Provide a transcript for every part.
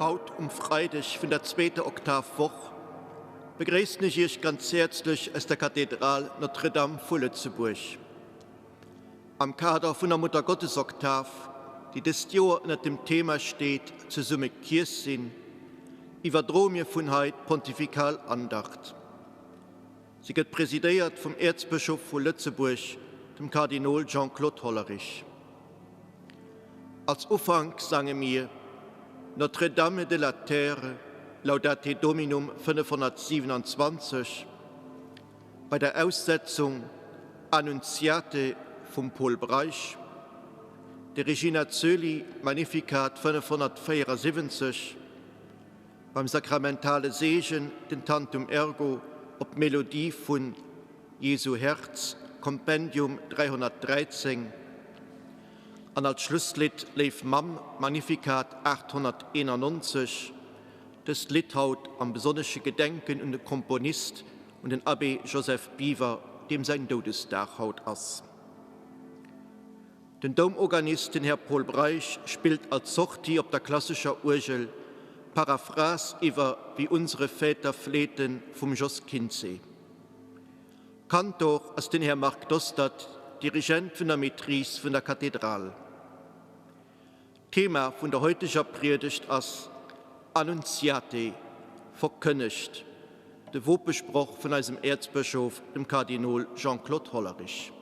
Haut um Freideg vun der zweeter Oktavwoch begréissen ech Iech ganz häerzlech aus der Kathedral Notre-Dame vu Lëtzebuerg. Am Kader vun der Muttergottesoktav, déi dëst Joer ënnert dem Thema steet Zesumme Kierch sinn, iwwerdroe mir vun hei d'Pontifikal Andacht. Si gëtt presidéiert vum Äerzbëschof vu Lëtzebuerg, dem Kardinol Jean-Claude Hollerich. Als Ufank sange mir Notre Dame de la Terre, Laudate Dominum 527, bei der Aussetzung Annunziate vum Pol Breisch, de Regina Coeli Magnificat 574, beim sakramentale Seegen den Tantum Ergo op d'Melodie vun Jesu Herz, Kompendium 313, an als Schlusslidd Léif Mamm, Magnificat 891, dëst Lidd haut am besonnesche Gedenken un de Komponist, un den Abbé Joseph Biwer, deem säin Doudesdag haut ass. Den Doumorganist, den Här Pol Breisch, spillt als Sortie op der klassescher Uergel d'Paraphrase iwwer Wie unsere Väter flehten vum Jos Kinzé. Kantor ass den Här Marc Dostert, Dirigent vun der Maîtrise vun der Kathedral. D'Thema vun der heuteger Priedegt ass Annunziate, verkënnegt, de Wopesproch vun eisem Äerzbëschof, dem Kardinol Jean-Claude Hollerich.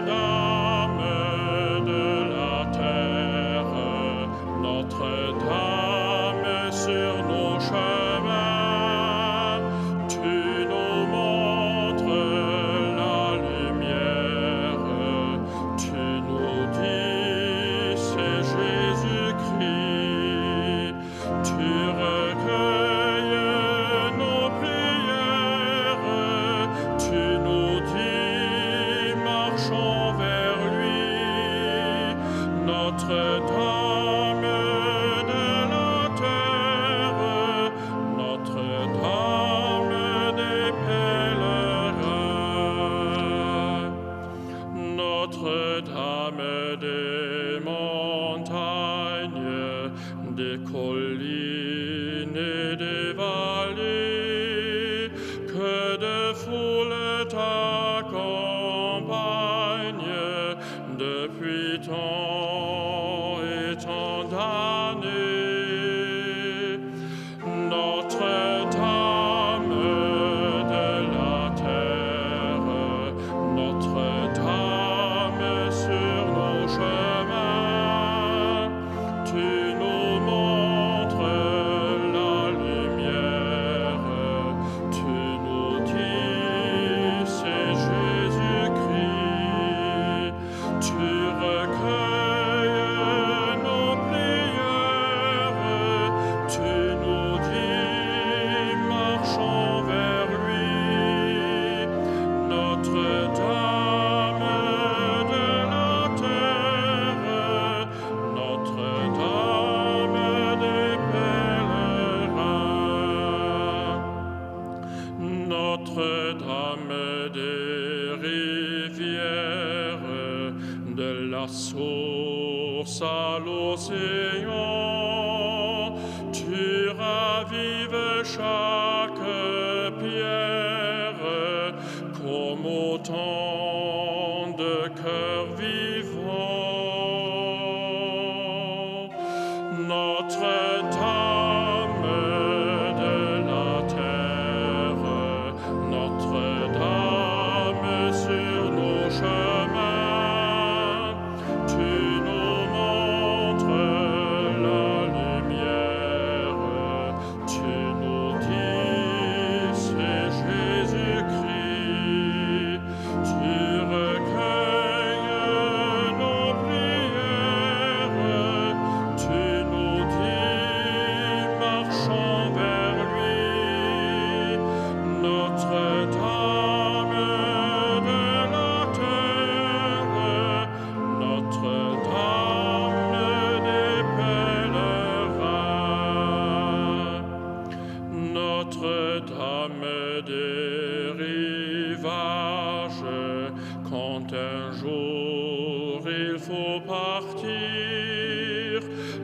Notre-Dame de la terre, Notre-Dame sur nos chemins, tu nous montres la lumière, tu nous dis c'est Jésus-Christ, tu recueilles nos prières, tu nous dis marchons vers lui, Notre-Dame de la terre, Notre-Dame des pèlerins, Notre-Dame des montagnes, des collines et des vallées, que de foules t'accompagnent depuis tant et tant d'années. Notre-Dame de la terre, Notre-Dame sur nos chemins, tu nous montres la lumière, tu nous dis c'est Jésus-Christ, tu recueilles nos prières, tu nous dis marchons vers lui, Notre-Dame de la terre, Notre-Dame des pèlerins, Notre-Dame des rivières, de la source à l'océan, tu ravives chaque pierre comme autant de cœurs vivants. Notre-Dame de la terre, Notre-Dame sur nos chemins, tu nous montres la lumière, tu. un jour il faut partir,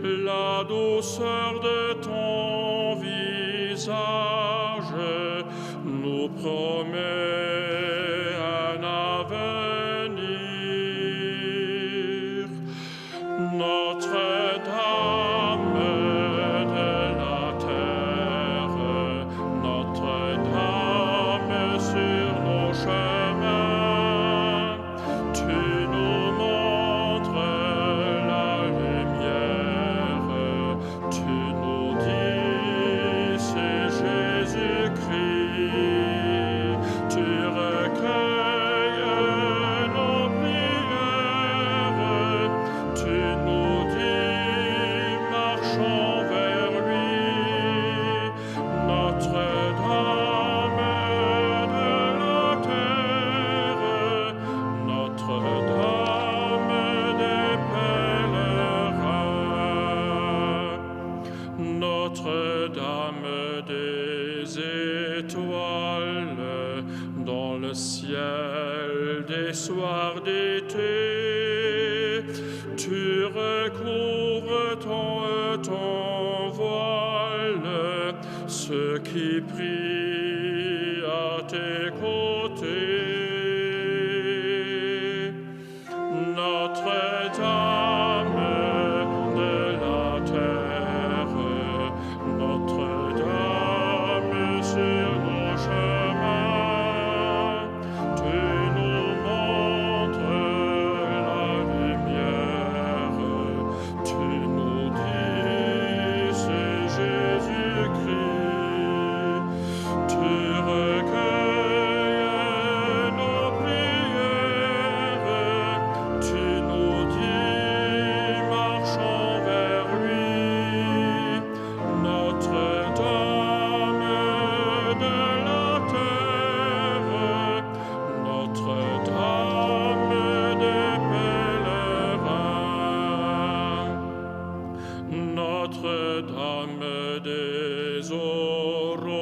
la douceur de ton visage nous promet un avenir. Notre-Dame de la terre, Notre-Dame sur nos chemins, tu nous montres la lumière, tu nous dis c'est Jésus-Christ, tu recueilles nos prières, tu nous dis marchons vers lui, Notre-Dame de la terre, Notre-Dame des pèlerins, Notre-Dame des étoiles, dans le ciel des soirs d'été, tu recouvres ton, ton voile, ceux qui prient à tes côtés. Notre-Dame de la terre, Notre-Dame sur nos chemins, tu nous montres la lumière, tu nous dis c'est Jésus-Christ, tu recueilles nos prières, tu nous dis marchons vers lui, Notre-Dame de la terre, Notre-Dame des pèlerins, Notre-Dame des aurores,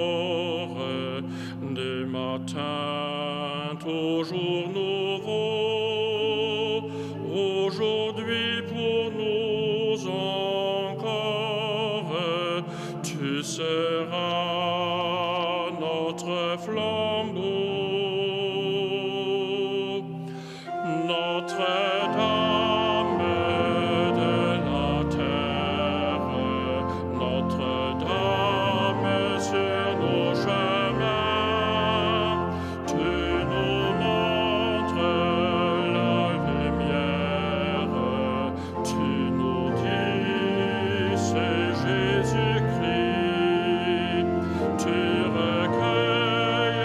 des matins toujours nouveaux, aujourd'hui pour nous encore, tu seras notre flambeau. Notre-Dame de la terre, Notre-Dame sur nos chemins, tu nous montres la lumière, tu nous dis c'est Jésus-Christ, tu recueilles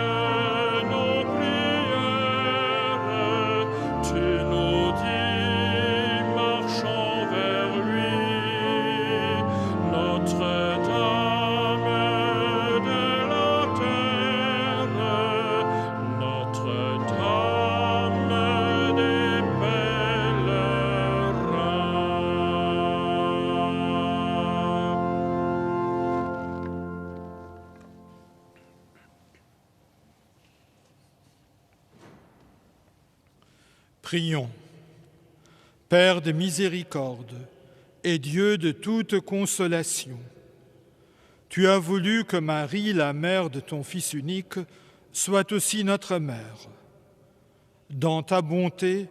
nos prières, tu nous dis marchons vers lui, Notre-Dame de la terre, Notre-Dame des pèlerins. Prions. Père de miséricorde et Dieu de toute consolation, tu as voulu que Marie, la mère de ton Fils unique, soit aussi notre mère. Dans ta bonté,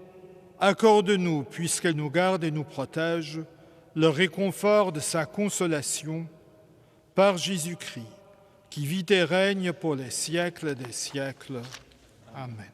accorde-nous, puisqu'elle nous garde et nous protège, le réconfort de sa consolation par Jésus-Christ, qui vit et règne pour les siècles des siècles. Amen.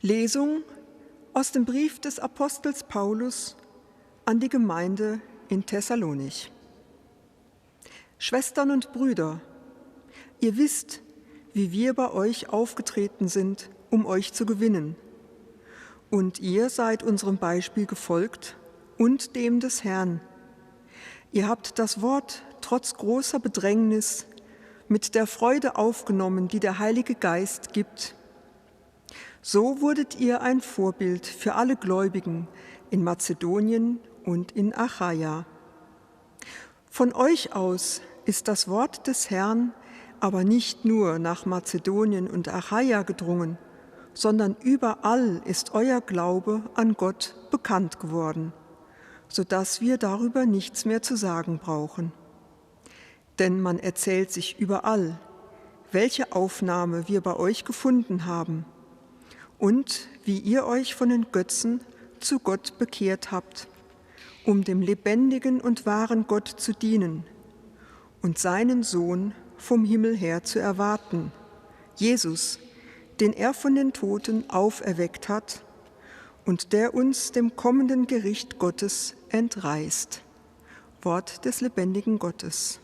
Lesung aus dem Brief des Apostels Paulus an die Gemeinde in Thessalonich. Schwestern und Brüder, ihr wisst, wie wir bei euch aufgetreten sind, um euch zu gewinnen. Und ihr seid unserem Beispiel gefolgt und dem des Herrn. Ihr habt das Wort trotz großer Bedrängnis mit der Freude aufgenommen, die der Heilige Geist gibt. So wurdet ihr ein Vorbild für alle Gläubigen in Mazedonien und in Achaia. Von euch aus ist das Wort des Herrn aber nicht nur nach Mazedonien und Achaia gedrungen, sondern überall ist euer Glaube an Gott bekannt geworden, so dass wir darüber nichts mehr zu sagen brauchen. Denn man erzählt sich überall, welche Aufnahme wir bei euch gefunden haben und wie ihr euch von den Götzen zu Gott bekehrt habt, um dem lebendigen und wahren Gott zu dienen und seinen Sohn vom Himmel her zu erwarten, Jesus, den er von den Toten auferweckt hat und der uns dem kommenden Gericht Gottes entreißt. Wort des lebendigen Gottes.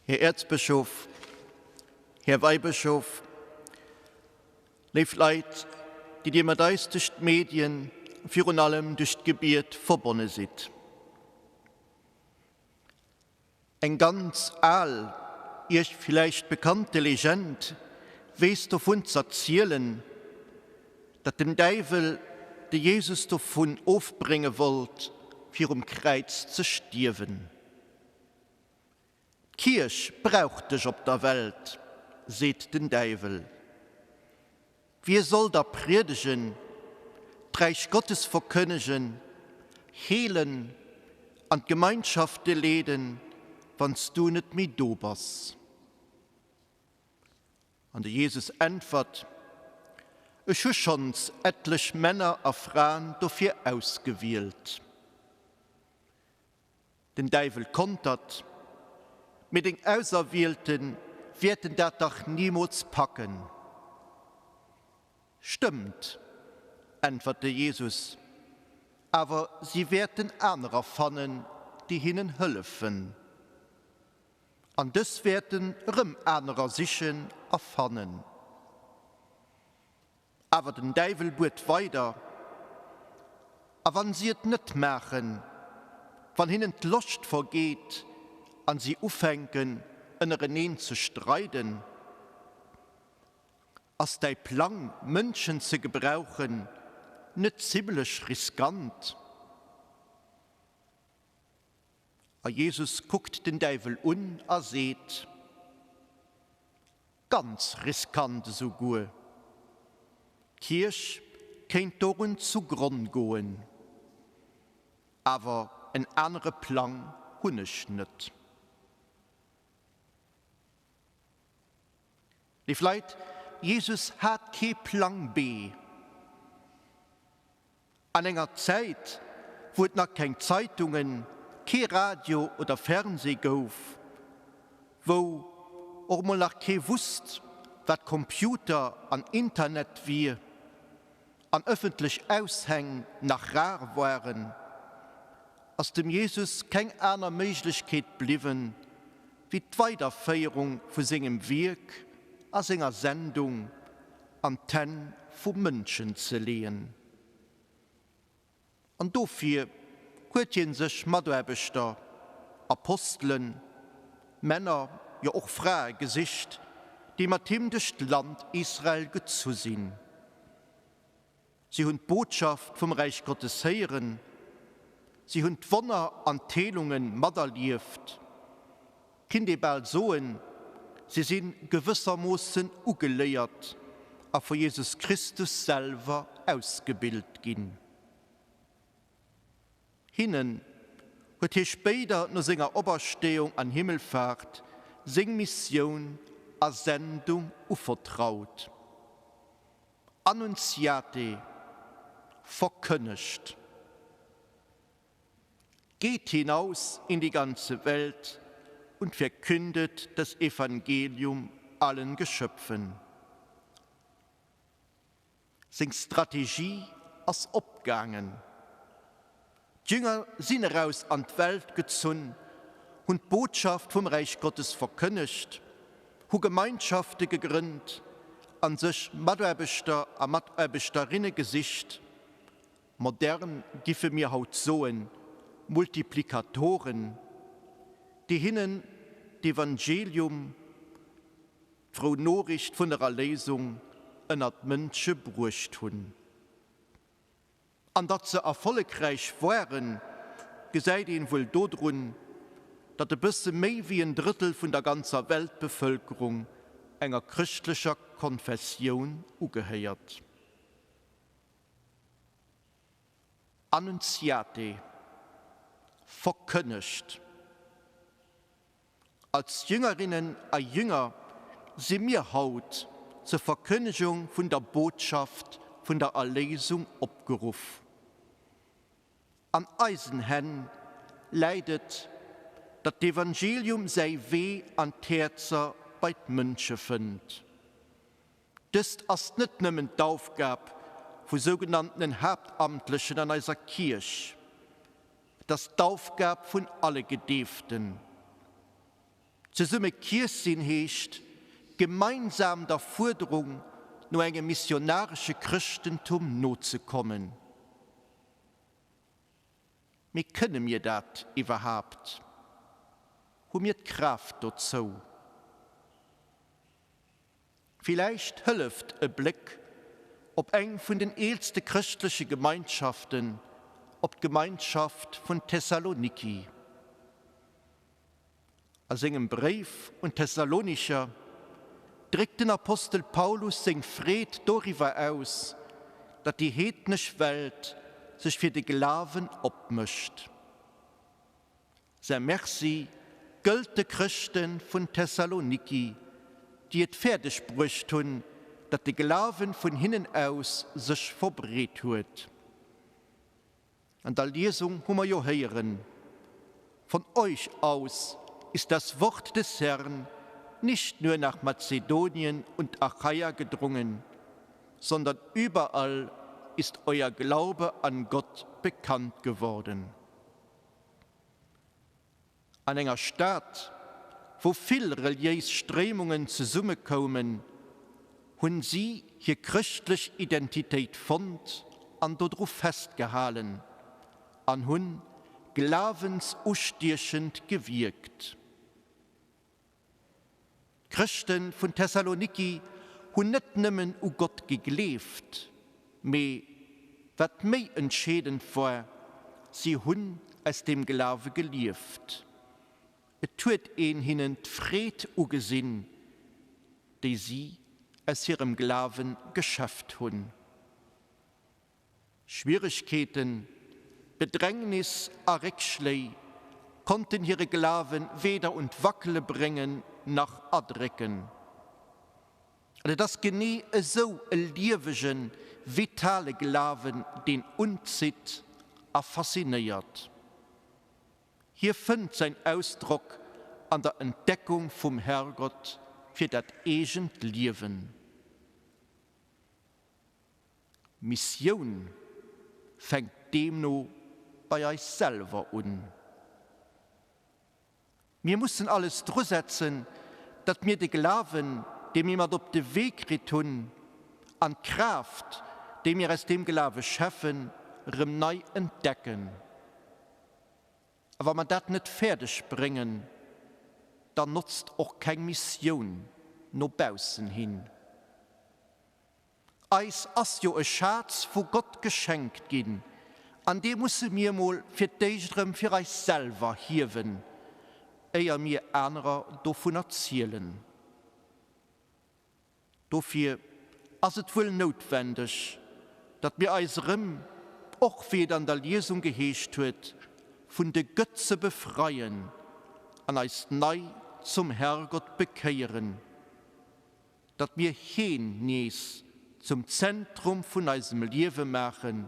Här Erzbischof, Här Weihbischof, léif Leit, déi Dir mat eis duerch d'Medien, virun allem duerch d'Gebiet verbonne sidd. Eng ganz al, Iech villäicht bekannte Legend weess dovun z'erzielen, datt den Däiwel de Jesus dovun ofbrénge wollt, fir um Kräiz ze stierwen. D'Kierch brauch dech op der Welt, seet den Däiwel. Wie soll da priedegen, d'Räich Gottes verkënnegen, heelen an d'Gemeinschafte leeden, wann s du net méi do bass? An de Jesus äntwert, Ech hu schonns etlech Männer a Fraen dofir ausgewielt. Den Däiwel kontert, Mee deng Auserwielte wäerten dat dach nimools packen. Stëmmt, äntwert de Jesus, awer si wäerten anerer fannen, déi hinnen hëllefen. An dës wäerten erëm anerer sichen a fannen. Awer den Däiwel buert weider, A wann si et net maachen, wann hinnen d'Loscht vergeet an si ufänken ënnereneen ze streiden, ass däi Plang Mënschen ze gebrauchen net zimlech riskant? A Jesus kuckt den Däiwel un a seet, Ganz riskant esouguer. D'Kierch kéint dorun zu Gronn goen. Awer en anere Plang hunn ech net. Léif Leit, Jesus hat kee Plang B. An enger Zäit, wou et nach keng Zeitungen, kee Radio oder Fernseh gouf, wou och mol nach kee wusst, wat Computer an Internet wier, an ëffentlech Aushäng nach rar waren, ass dem Jesus keng aner Méiglechkeet bliwwen, wéi d'Weiderféierung vu sengem Wierk a senger Sendung an d'Hänn vu Mënschen ze leeën. An dofir huet hien sech Mataarbechter, Apostelen, Männer, jo och Frae gesicht, déi mat him duerch d'Land Israel gezu sinn. Si hunn d'Botschaft vum Räich Gottes héieren, si hunn d'Wonner an d'Heelunge materlieft, kinnt ee bal soen, si si gewëssermoossen ugeléiert a vu Jesus Christus selwer ausgebilt ginn. Hinnen huet hie spéider no senger Opersteeung an Himmelfaart seng Missioun a Sendung uvertraut. Annunziate, verkënnegt. Geht hinaus in die ganze Welt. und verkündet das Evangelium allen Geschöpfen. Seng Strategie ass opgaangen. D'Jünger sinn eraus an d'Welt gezunn, hunn d'Botschaft vum Räich Gottes verkënnegt, hu Gemeinschafte gegrënnt a sech Mataarbechter a Mataarbechterinne gesicht, modern giffe mir haut soen, Multiplikatoren, déi hinnen d'Evangelium, d'frou Noriicht vun der Erléisung, ënnert d'Mënsche bruecht hunn. An datt se erfollegräich waren, gesäit een wuel dodrun, datt e bësse méi wéi en Drëttel vun der ganzer Weltbevëlkerung enger chrëschtlecher Konfessioun ugehéiert. Annunziate, verkënnegt. Als Jüngerinnen a Jünger si mir haut zur Verkënnegung vun der Botschaft vun der Erléisung opgeruff. An eisen Hänn läit et, datt d'Evangelium säi Wee an d'Häerzer bei d'Mënsche fënnt. Dëst ass net nëmmen d'Aufgab vu sougenanntenen Haaptamtlechen an eiser Kierch. Et ass d'Aufgab vun alle Gedeeften. Zesumme Kierch sinn heescht, gemeinsam der Fuerderung no engem missionaresche Chrëschtentum nozekommen. Mee kënne mir dat iwwerhaapt? Hu mir d'Kraaft dozou? Villäicht hëlleft e Bléck op eng vun den eelste chrëschtleche Gemeinschaften, op d'Gemeinschaft vun Thessaloniki. A sengem Bréif un d'Thessalonicher dréckt den Apostel Paulus seng Freed doriwwer aus, datt déi heednesch Welt sech fir de Glawen opmécht. Säi Merci gëllt de Chrëschte vun Thessaloniki, déi et fäerdeg bruecht hunn, datt de Glawen vun hinnen aus sech verbreet huet. An der Liesung hu mer jo héieren, Von euch aus ist das Wort des Herrn nicht nur nach Mazedonien und Achaia gedrungen, sondern überall ist euer Glaube an Gott bekannt geworden. An enger Stad, wou vill reliéis Stréimungen zesummekoumen, hunn si hir chrëschtlech Identitéit fonnt an dodru festgehalen an hunn glawensustiechend gewierkt. D'Chrëschte vun Thessaloniki hunn net nëmmen u Gott gegleeft, mee, wat méi entscheedend war, si hunn aus deem Glawe gelieft. Et huet een hinnen d'Freed ugesinn, déi si aus hirem Glawe geschäfft hunn. Schwieregkeeten, Bedrängnis a Réckschléi konnten hire Glawe weder un d'Wackele bréngen nach erdrécken. An et ass genee esou e liewegen, vitale Glawen, deen unzitt a faszinéiert. Hie fënnt säin Ausdrock an der Entdeckung vum Herrgott fir dat eegent Liewen. Missioun fänkt deemno bei eis selwer un. Mir mussen alles drusetzen, datt mir de Glawen, dee mir mat op de Wee kritt hunn, an d'Kraaft, déi mir aus deem Glawe schäffen, erëm nei entdecken. A wa mer dat net fäerdeg bréngen, dann notzt och keng Missioun no baussen hin. Eis ass jo e Schaz vu Gott geschenkt ginn, an dee musse mir mol fir d'éischt erëm fir eis selwer hiewen, éier mir anerer dovun erzielen. Dofir ass et wuel noutwendeg, datt mir eis erëm, och wéi et an der Liesung geheescht huet, vun de Götze befreien an eis nei zum Herrgott bekéieren, Datt mir heen nees zum Zentrum vun eisem Liewe maachen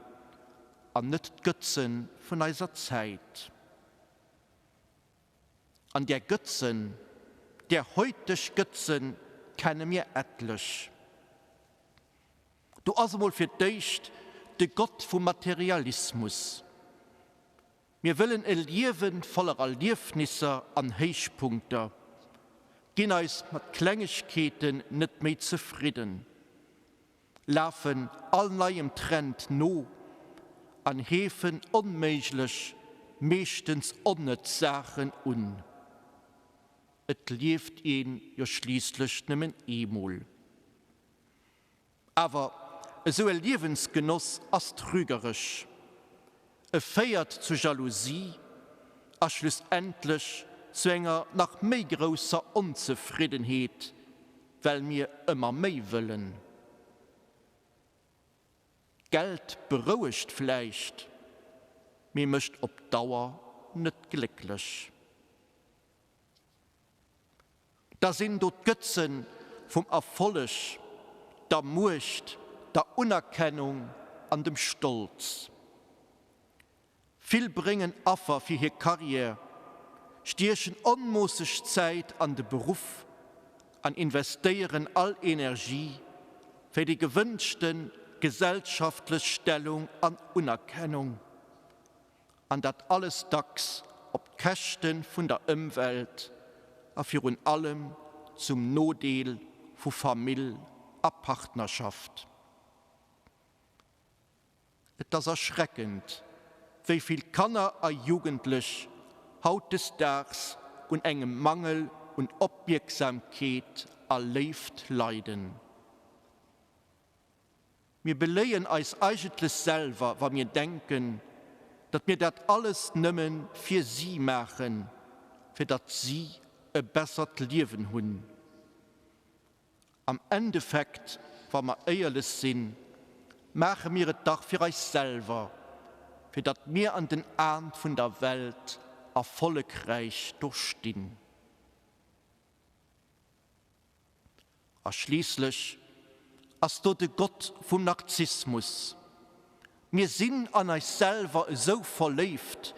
an net d'Götze vun eiser Zäit. An där Götzen, där heuteg Götzen kenne mir etlech. Do ass emol fir d'éischt de Gott vum Materialismus. Mir wëllen e Liewe voller Erliefnisser an Héichpunkter, ginn eis mat Klengegkeeten net méi zefridden, lafen all neiem Trend no an heefen onméiglech, meeschtens onnëtz Saachen un. Et lieft een jo schliisslech nëmmen eemol. Awer esou e Liewensgenoss ass trügeresch, e féiert zu Jalousie a schlussendlech zu enger nach méi grousser Onzefriddenheet, well mir ëmmer méi wëllen. Geld berouegt vläicht, mee mécht op Dauer net glécklech. Da sinn do d'Gëtze vum Erfolleg, der Muecht, der Unerkennung an dem Stolz. Vill bréngen Affer fir hir Karriär, stiechen onmoosseg Zäit an de Beruff an investéieren all Energie fir déi gewënschte gesellschaftlech Stellung an Unerkennung. An dat alles dacks op d'Käschte vun der Ëmwelt a virun allem zum Nodeel vu Famill a Partnerschaft. Et ass erschreckend, wéi vill Kanner a Jugendlech hautdesdaags un engem Mangel un Opmierksamkeet a Léift leiden. Mir beléien eis eigentlech selwer, wa mir denken, datt mir dat alles nëmme fir si maachen, fir datt si e bessert Liewen hunn. Am Endeffekt, wa mer éierlech sinn, maache mir et dach fir eis selwer, fir datt mir an den Aen vun der Welt erfollegräich do stinn. A schliisslech ass do de Gott vum Narzissmus. Mir sinn an eis selwer esou verléift,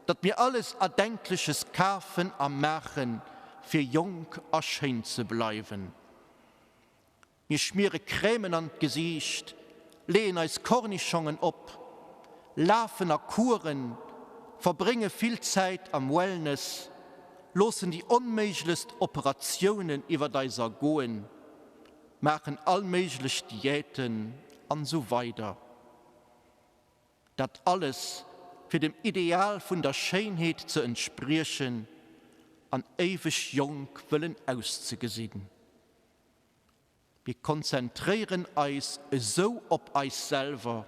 datt mir alles Erdenkleches kafen a maachen, fir jonk a schéin ze bleiwen. Mir schmiere Crèmen an d'Gesiicht, leeën eis Kornischongen op, lafen a Kuren, verbrénge vill Zäit am Wellness, loossen déi onméiglechst Operatiounen iwwert eis ergoen, maachen all méiglech Diäten an esou weider. Dat alles fir dem Ideal vun der Schéinheet ze entspriechen an éiweg jonk wëllen auszegesinn. Mir konzentréieren eis esou op eis selwer,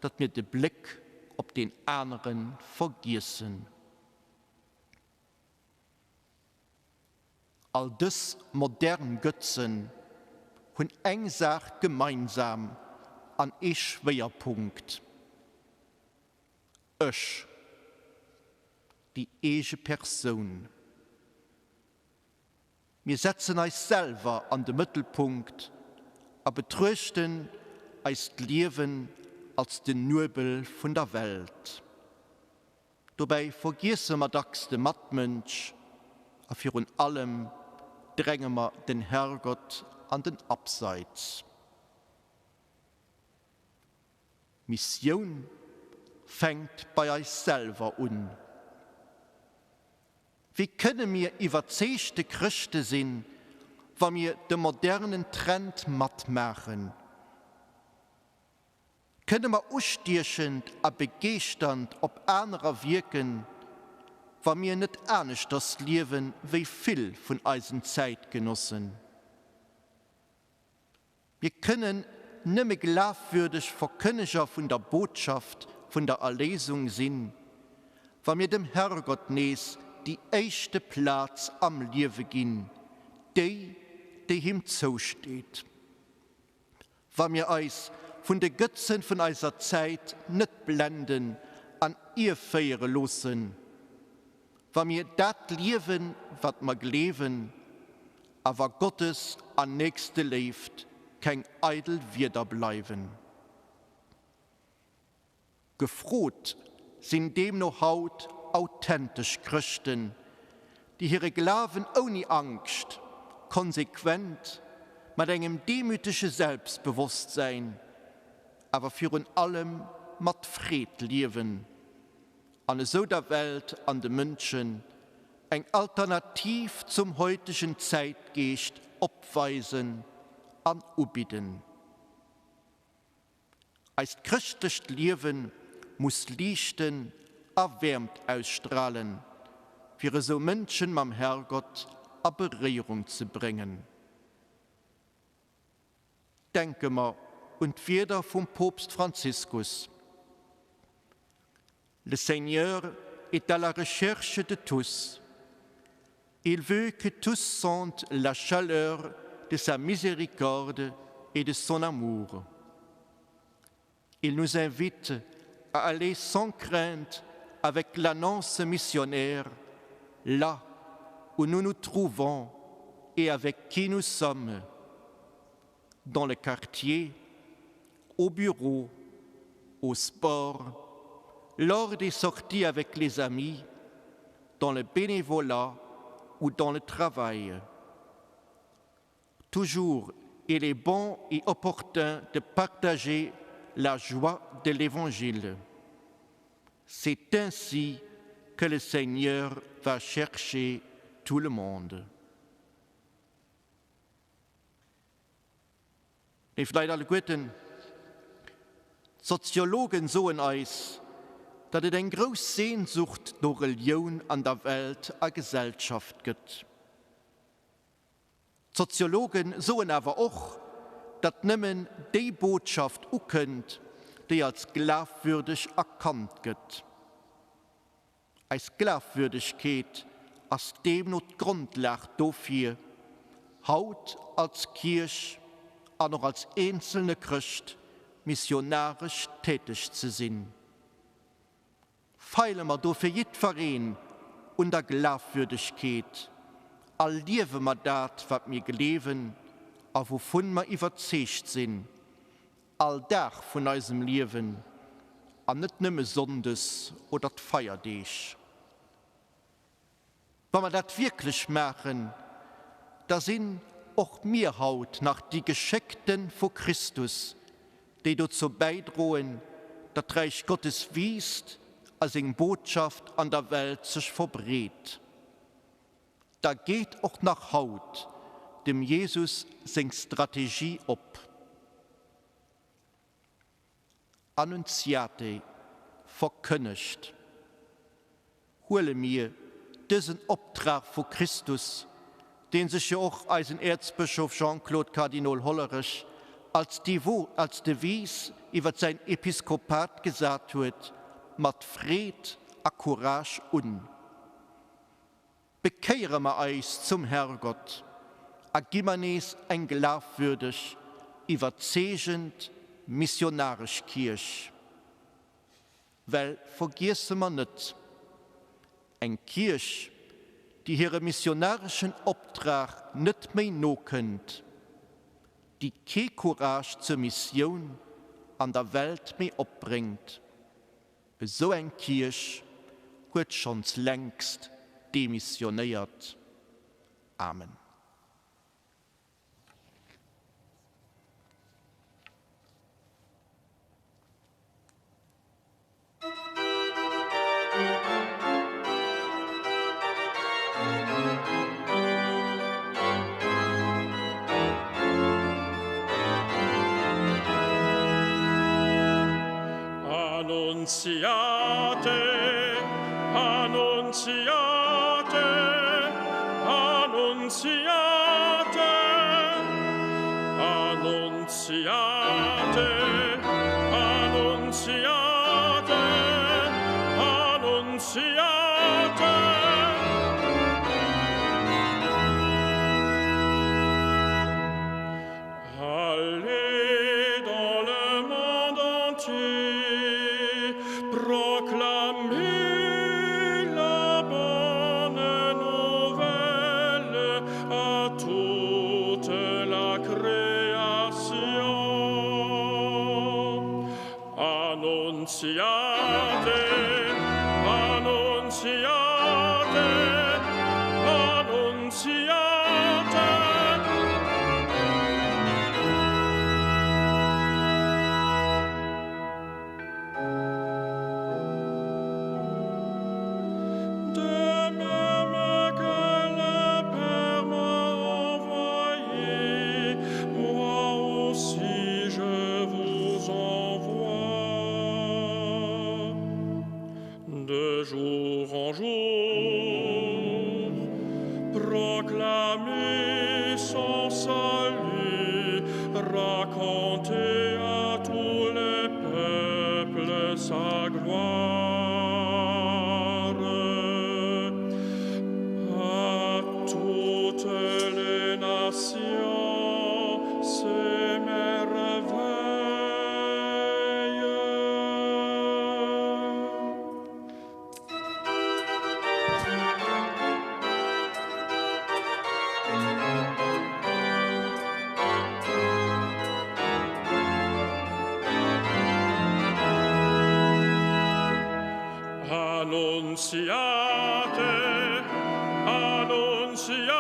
datt mir de Bléck op deen anere vergiessen. All dës modern Götzen hunn eng Saach gemeinsam an ee Schwéierpunkt, Ech, déi eege Persoun. Mir setzen eis selwer an de Mëttelpunkt a betruechten eist Liewen als den Nuebel vun der Welt. Dobäi vergiesse mer dacks de Matmënsch a virun allem dränge mer den Herrgott an den Abseits. Missioun fänkt bei eis selwer un. Wéi kënne mir iwwerzeegte Chrëschte sinn, wa mir de modernen Trend matmaachen? Kënne mer ustiechend a begeeschternd op anerer wierken, wa mir net aneschters liewe wéi vill vun eisen Zäitgenossen? Mir kënnen nëmme glafwürdeg Verkënneger vun der Botschaft vun der Erléisung sinn, wa mir dem Herrgott nees déi éischte Plaz am Liewe ginn, déi, déi him zousteet. Wa mir eis vun de Gëtzen vun eiser Zäit net blenden an ierféiere loossen, Wa mir dat liewen, wat mer gleewen, a wa Gottes an Nächsteléift keng eidel Wierder bleiwen. Gefrot sinn deemno haut authentesch Chrëschten, déi hire Glawen ouni Angscht, konsequent, mat engem demütege Selbstbewosstsäin, awer virun allem mat Freed liewen an esou der Welt an de Mënschen eng Alternativ zum heutegen Zäitgeescht opweisen an ubidden. Eist chrëschtlecht Liewe muss liichten a Wäermt ausstralen, fir esou Mënschen mam Herrgott a Beréierung ze bréngen. Denke mer un d'Wierder vum Poopst Franziskus, Le Seigneur est à la recherche de tous. Il veut que tous sentent la chaleur de sa miséricorde et de son amour. Il nous invite à aller sans crainte avec l'annonce missionnaire là où nous nous trouvons et avec qui nous sommes, dans le quartier, au bureau, au sport, lors des sorties avec les amis, dans le bénévolat ou dans le travail. Toujours, il est bon et opportun de partager la joie de l'Évangile. C'est ainsi que le Seigneur va chercher tout le monde. Léif Leit alleguerten, d'Soziologen soen eis, datt et eng grouss Sehnsucht no Relioun an der Welt a Gesellschaft gëtt. D'Soziologen soen awer och, datt nëmmen déi Botschaft ukënnt, déi als glafwürdeg erkannt gëtt. Eis Glafwürdegkeet ass deemno d'Grondlag dofir, haut als Kierch an och als eenzelne Chrëscht missionaresch täteg ze sinn. Feile mer dofir jiddwereen un der Glafwürdegkeet a liewe mer dat, wat mir gleewen a wouvun mer iwwerzeegt sinn, All Dag vun eisem Liewen an net nëmme sonndes oder d'Feierdeeg. Wa mer dat wierklech maachen, da sinn och mir haut nach déi Geschéckte vu Christus, déi dozou bäidroen, datt d'Räich Gottes wiisst a seng Botschaft an der Welt sech verbreet. Da geet och nach haut dem Jesus seng Strategie op. Annunziate, verkënnegt. Huele mir dësen Optrag vu Christus, deen sech jo och eisen Äerzbëschof Jean-Claude Kardinol Hollerech als als Devise iwwert säin Episkopat gesat huet, mat Freed a Courage un. Bekéiere mer eis zum Herrgott a gi mer nees eng glafwürdeg, iwwerzeegend missionaresch Kierch. Well vergiesse mer net, Eng Kierch, déi hire missionareschen Optrag net méi nokënnt, déi kee Courage zur Missioun an der Welt méi opbréngt, Esou eng Kierch huet schonns längst demissionéiert. Amen. Annunziate, annunziate, annunziate, annunziate, annunziate, annunziate. Allez dans le monde entier, proclamez la bonne nouvelle à toute la création. Annonciate, annonciate, Proclamez son salut, racontez à tous les peuples sa gloire. À toutes les nations, ses merveilles. Annunciate, annunciate,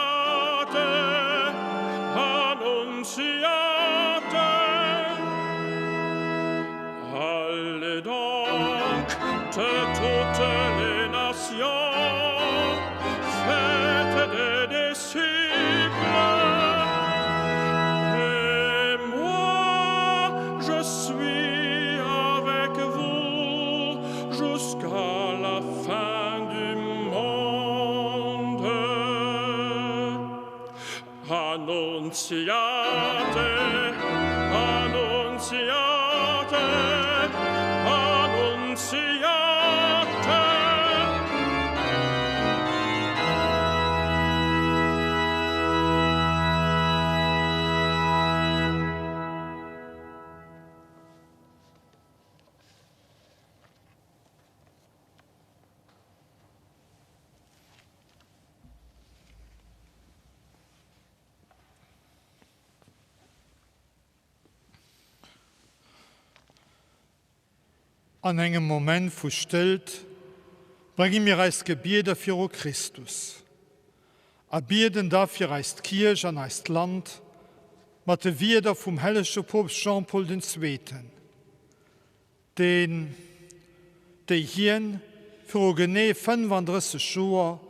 annunciate. Allez donc de toutes les nations, faites des disciples. Et moi, je suis avec vous jusqu'à la fin du monde. Annunciate, annunciate, annunciate. An engem Moment vu Stëllt brénge mir eis Gebieder viru Christus a bieden da fir eist Kierch an eist Land mat de Wierder vum hellege Poopst Jean-Paul den Zweeten, deen, déi hien viru genee 35 Joer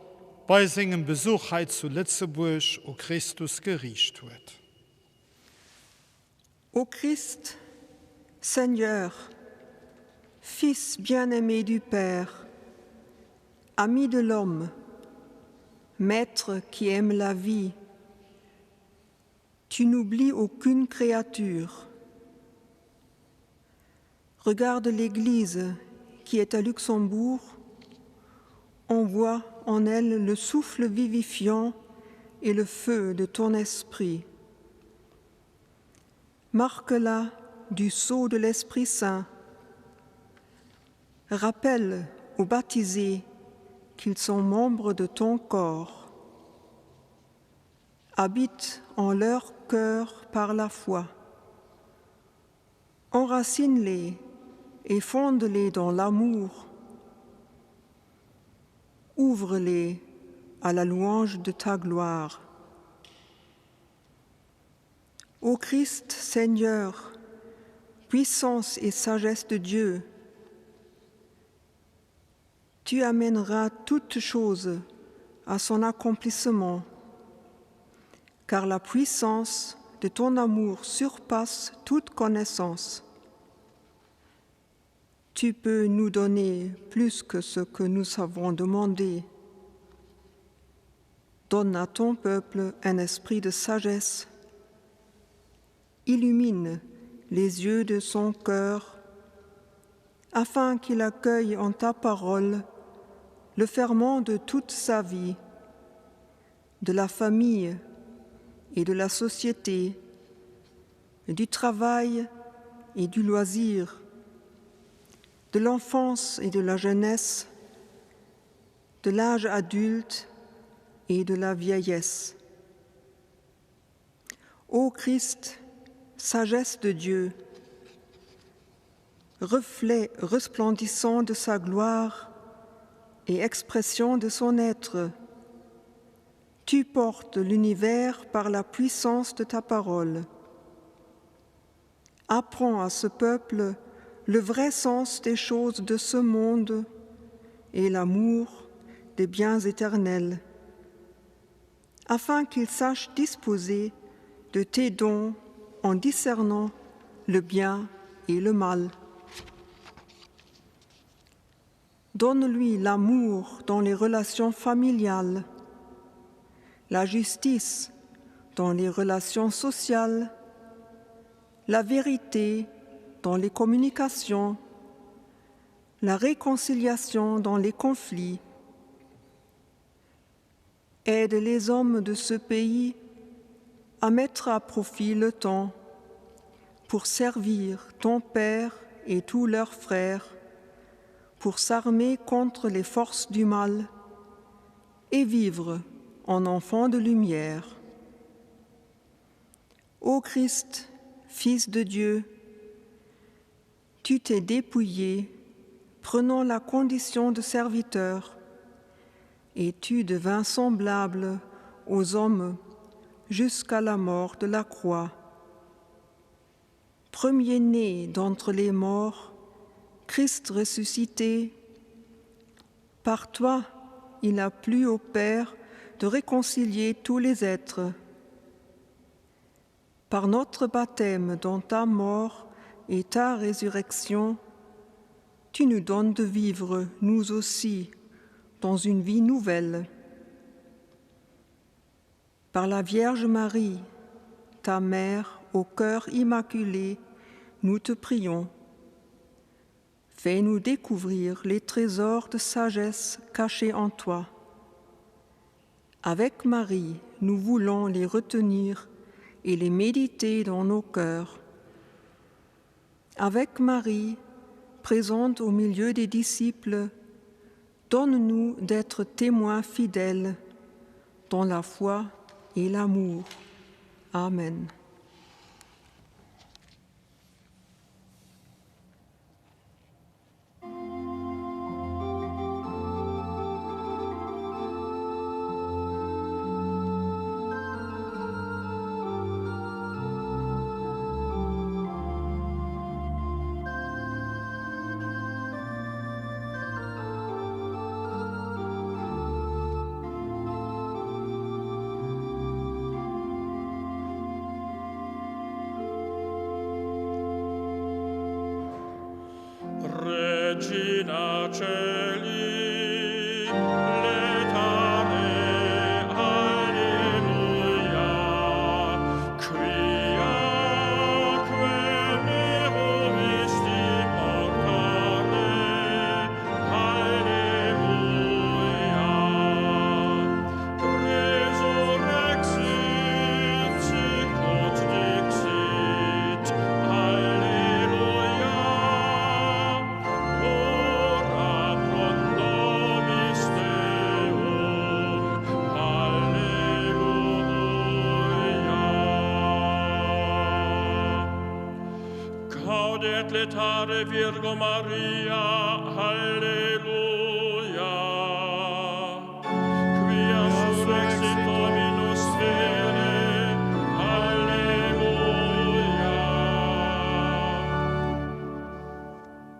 bei sengem Besuch hei zu Lëtzebuerg u Christus geriicht huet. Ô Christ, Seigneur, Fils bien-aimé du Père, ami de l'homme, Maître qui aime la vie, tu n'oublies aucune créature. Regarde l'Église qui est à Luxembourg, on voit en elle le souffle vivifiant et le feu de ton esprit. Marque-la du sceau de l'Esprit Saint. Rappelle aux baptisés qu'ils sont membres de ton corps. Habite en leur cœur par la foi. Enracine-les et fonde-les dans l'amour. Ouvre-les à la louange de ta gloire. Ô Christ Seigneur, puissance et sagesse de Dieu, tu amèneras toutes choses à son accomplissement, car la puissance de ton amour surpasse toute connaissance. Tu peux nous donner plus que ce que nous savons demander. Donne à ton peuple un esprit de sagesse. Illumine les yeux de son cœur, afin qu'il accueille en ta parole le ferment de toute sa vie, de la famille et de la société, du travail et du loisir, de l'enfance et de la jeunesse, de l'âge adulte et de la vieillesse. Ô Christ, sagesse de Dieu, reflet resplendissant de sa gloire et expression de son être, tu portes l'univers par la puissance de ta parole. Apprends à ce peuple le vrai sens des choses de ce monde et l'amour des biens éternels, afin qu'il sache disposer de tes dons en discernant le bien et le mal. Donne-lui l'amour dans les relations familiales. la justice dans les relations sociales, la vérité dans les communications, la réconciliation dans les conflits. Aide les hommes de ce pays à mettre à profit le temps pour servir ton Père et tous leurs frères, pour s'armer contre les forces du mal et vivre en enfants de lumière. Ô Christ, Fils de Dieu, tu t'es dépouillé, prenant la condition de serviteur, et tu devins semblable aux hommes jusqu'à la mort de la croix. Premier-né d'entre les morts, Christ ressuscité, par toi il a plu au Père de réconcilier tous les êtres. Par notre baptême dans ta mort et ta résurrection, tu nous donnes de vivre, nous aussi, dans une vie nouvelle. Par la Vierge Marie, ta mère au cœur immaculé, nous te prions. Fais-nous découvrir les trésors de sagesse cachés en toi. Avec Marie, nous voulons les retenir et les méditer dans nos cœurs. Avec Marie, présente au milieu des disciples, donne-nous d'être témoins fidèles dans la foi et l'amour. Amen. Regina Celi, letare, Alleluia, quia que mirum isti portare, Alleluia. Resurrexit, sicut dixit, Alleluia. Ora pro nobis Deum, Alleluia. Gaudet letare Virgo Maria, Alleluia. Quia surrexit Dominus vere, Alleluia.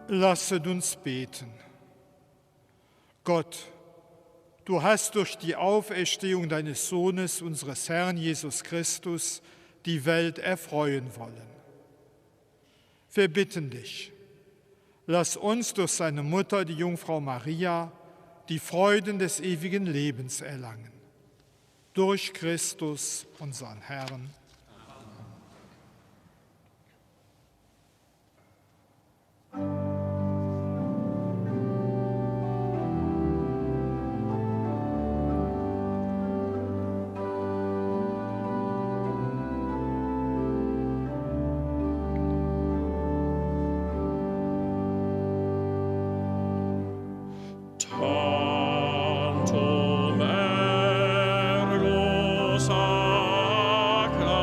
Lasset uns beten. Gott, du hast durch die Auferstehung deines Sohnes, unseres Herrn Jesus Christus, die Welt erfreuen wollen. Wir bitten dich, lass uns durch seine Mutter, die Jungfrau Maria, die Freuden des ewigen Lebens erlangen. Durch Christus, unseren Herrn. Tantum ergo sacra.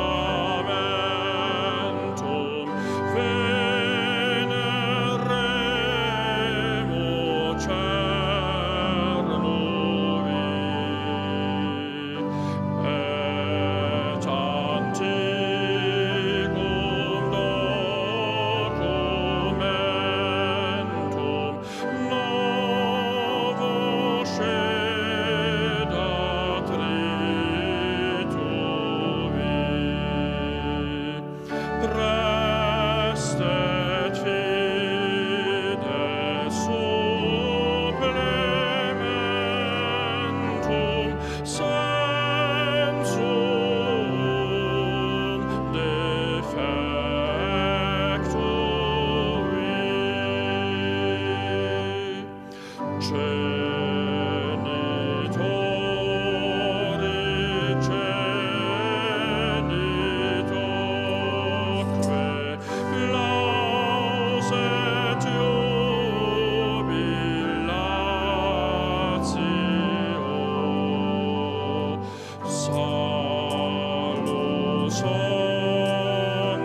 Honor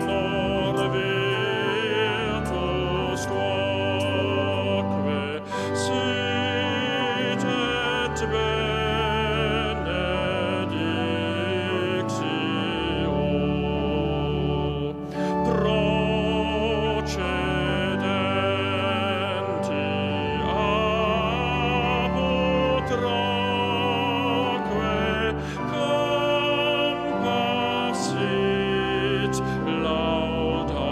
virtus quoque sit et benedictio procedenti ab utraque compassit laudatio.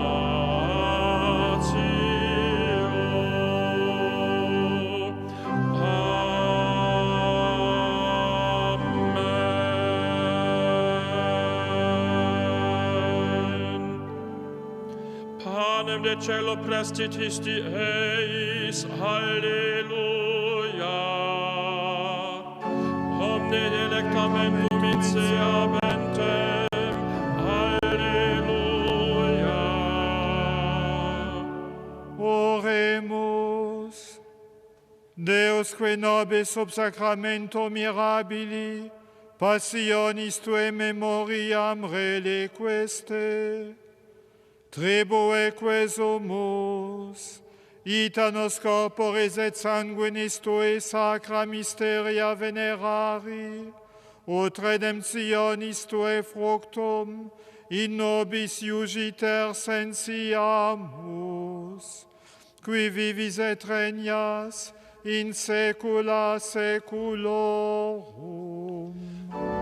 Amen. Panem de cielo prestitisti eis, Alleluia. Omne delectamentum in se habentem, Alleluia. Oremus. Deus qui nobis sub sacramento mirabili, passionis tuae memoriam reliqueste, tribueque sumus, ita nos corporis et sanguinis tui sacra mysteria venerari, ut redemptionis tuae fructum in nobis iugiter sensiamus, qui vivis et regnas in saecula saeculorum. Amen.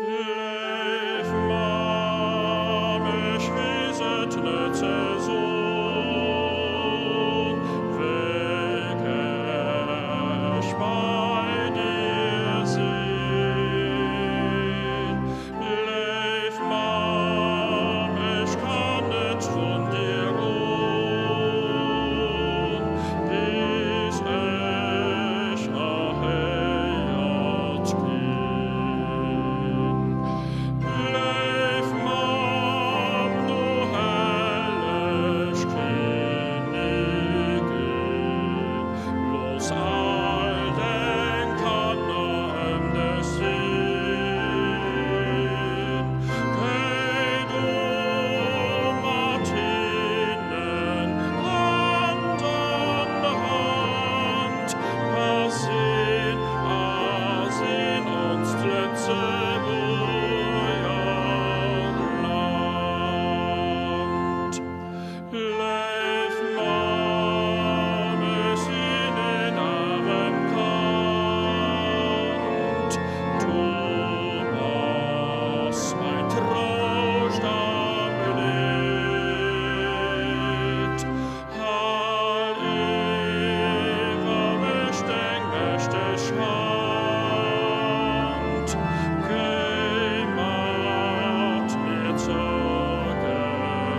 Leif Mamm, ech weess et net ze son, wéi gär ech bei dir sinn. Leif Mamm, ech kann net vun dir goen, bis ech erhéiert ginn. Leif Mamm, du helleg Kinnigin, looss all deng Kanner ëm dech sinn. Géi du mat hinnen Hand an Hand, Passin ass in onst Lëtzebuerger Land. Leif Mamm, ech sinn en arem Kand, du bass mein Trouscht am Leed. Hal iwwer mech deng mächteg Hand, géi mat mir zur Geriicht.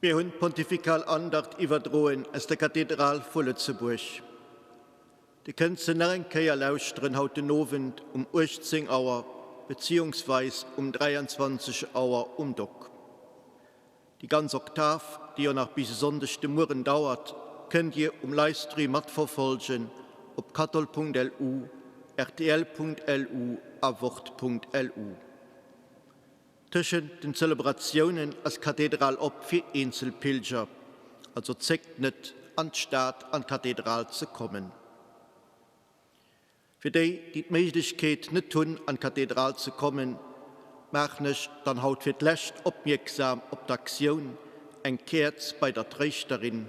Mir hunn d'Pontifikal Andacht iwwerdroen aus der Kathedral vu Lëtzebuerg. Dir kënnt se nach eng Kéier lauschteren haut den Owend um 18 Auer beziehungsweis um 23 Auer um Dock. Déi ganz Oktav, déi jo nach bis e Sonndeg de Mueren dauert, kënnt Dir um Livestream matverfolgen op kathol.lu, rtl.lu a wort.lu. Tëschent den Zelebratiounen ass d'Kathedral op fir eenzel Pilger, also zéckt net an d'Stad an d'Kathedral ze kommen. Fir déi, déi d'Méiglechkeet net hunn an d'Kathedral ze kommen, maachen ech dann haut fir d'lescht opmierksam op d'Aktioun Eng Käerz bei der Tréischterin.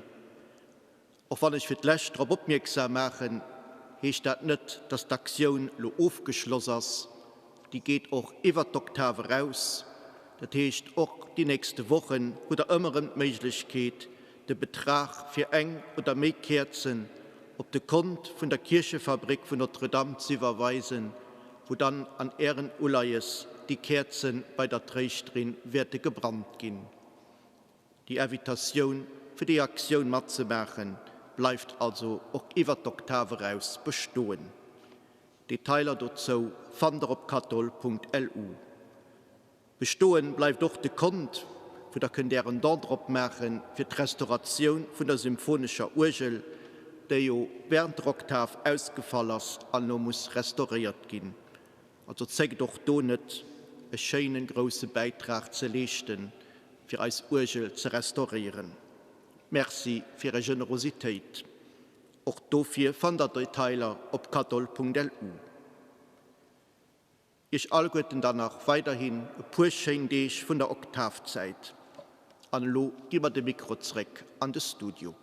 Och wann ech fir d'lescht drop opmierksam maachen, heescht dat net, dass d'Aktioun lo ofgeschloss ass. Déi geet och iwwert d'Oktav eraus. Dat heescht, och déi nächste Wochen hutt Der ëmmer erëm d'Méiglechkeet, de Betrag fir eng oder méi Käerzen op de Kont vun der Kierchefabrik vun Notre-Dame z'iwwerweisen, wou dann an Ären Uleies déi Käerze bei der Tréischterin wäerte gebrannt ginn. Déi Invitatioun fir déi Aktioun matzemaachen bleift also och iwwert d'Oktav eraus bestoen. Detailer dozou fannt der op kathol.lu. Bestoen bleift och de Kont, wou der kënnt ären Don drop maachen fir d'Restauratioun vun der symphonescher Uergel, déi jo während der Oktav ausgefall ass an elo muss restauréiert ginn. Also zéckt och do net, e schéinen grousse Bäitrag ze leeschten, fir eis Uergel ze restauréieren. Merci fir Är Generositéit. Och dofir fannt der Detailer op kathol.lu. Iech alleguerten dann nach weiderhin e puer schéin Deeg vun der Oktavzäit. An elo gi mer de Mikro zréck an de Studio.